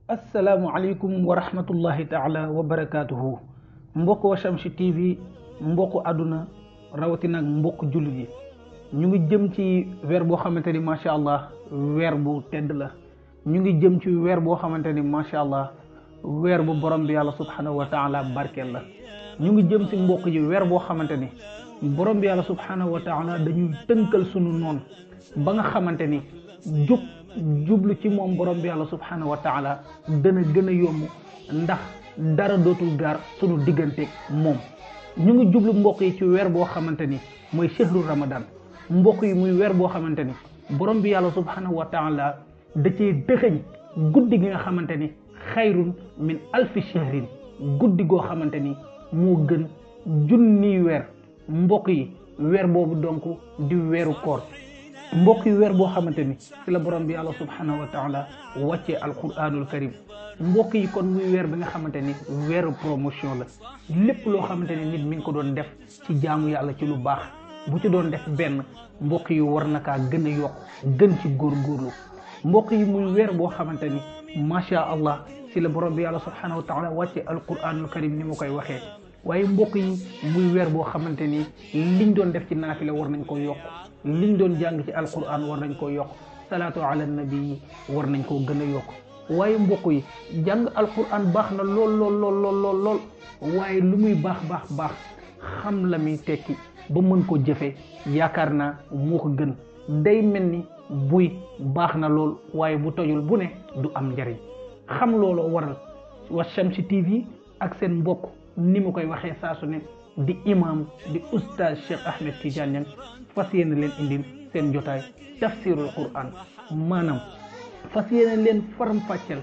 asalaamualeykum wa rahmatullahi taala wa barakaatuhu mbokk Washamsi TV mbokk àdduna rawatina ak mbokk jullit yi ñu ngi jëm ci weer boo xamante ni macha allah weer bu tedd la ñu ngi jëm ci weer boo xamante ni macha allah weer bu borom bi yàlla subhanahu wa taala barkeel la ñu ngi jëm ci mbokk yi weer boo xamante ni borom bi yàlla subhanahu wa taala dañuy tënkal sunu noon ba nga xamante ni jublu ci moom borom bi yàlla subhanahu wa taala dana gën a yomb ndax dara dootul gaar sunu digganteeg moom ñu ngi jublu mbokk yi ci weer boo xamante ni mooy shahru ramadan mbokk yi muy weer boo xamante ni borom bi yàlla subhanahu wa taala da cee dëxëñ guddi gi nga xamante ni xayrun min alfi shahrin guddi goo xamante ni moo gën junniy weer mbokk yi weer boobu donc di weeru koor mbokk yi weer boo xamante ni ci la borom bi yàlla subhanahu wa taala wàccee alquranul karim mbokk yi kon muy weer bi nga xamante ni weeru promotion la lépp loo xamante ni nit mi ngi ko doon def ci jaamu yàlla ci lu baax bu ci doon def benn mbokk yi war na kaa gën a yokk gën ci góorgóorlu mbokk yi muy weer boo xamante ni macha allah ci la borom bi yàlla subhanahu wa taala wàccee alquranul karim ni ma koy waxee waaye mbokk yi muy weer boo xamante ni liñ doon def ci naafila war nañ ko yokk liñ doon jàng ci alquran war nañ ko yokk salaatu ala nabi war nañ koo gën a yokk waaye mbokk yi jàng alquran baax na lool waaye lu muy baax xam la muy tekki ba mën ko jëfe yaakaar naa moo ko gën day mel ni buy baax na lool waaye bu tojul bu ne du am njariñ xam loolu waral Washamsi TV ak seen mbokk ni mu koy waxee saa su ne di imam di oustaz Cheikh Ahmed Tidiane Niang fas yéene leen indil seen jotaay tafsirul quran maanaam fas yéene leen faram fàcceel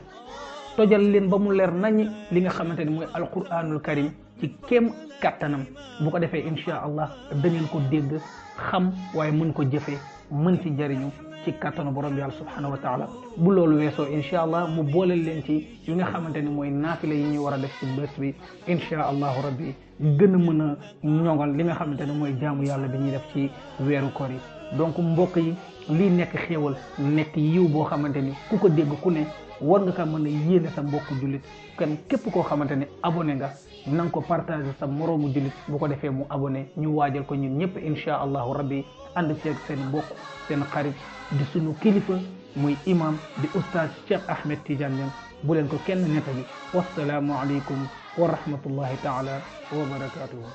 tojal leen ba mu leer nañi li nga xamante ni mooy alquranul karim ci kéem kattanam bu ko defee incha allah da ngeen ko dégg xam waaye mën ko jëfee mën ci jëriñu ci kattanu borom bi yàlla subhanahu wa taala bu loolu weesoo incha allah mu booleel leen ci yi nga xamante ni mooy naafila yi ñu war a def ci bés bi incha allahu rabbi gën a mën a ñoŋal li nga xamante ne mooy jaamu yàlla bi ñuy def ci weeru koor yi donc mbokk yi lii nekk xéewal nekk yiw boo xamante ni ku ko dégg ku ne war nga ka mën a yéene sa mbokku jullit kan képp koo xamante ne abonné nga na nga ko partagé sa moroomu jullit bu ko defee mu abonné ñu waajal ko ñun ñëpp incha allahu rabbi ànd ceeg seen mbokk seen xarit di sunu kilifa muy imam di oustaz Cheikh Ahmed Tidiane Niang bu leen ko kenn nettali wassalaamu aleykum wa rahmatullahi taala wa barakatuhu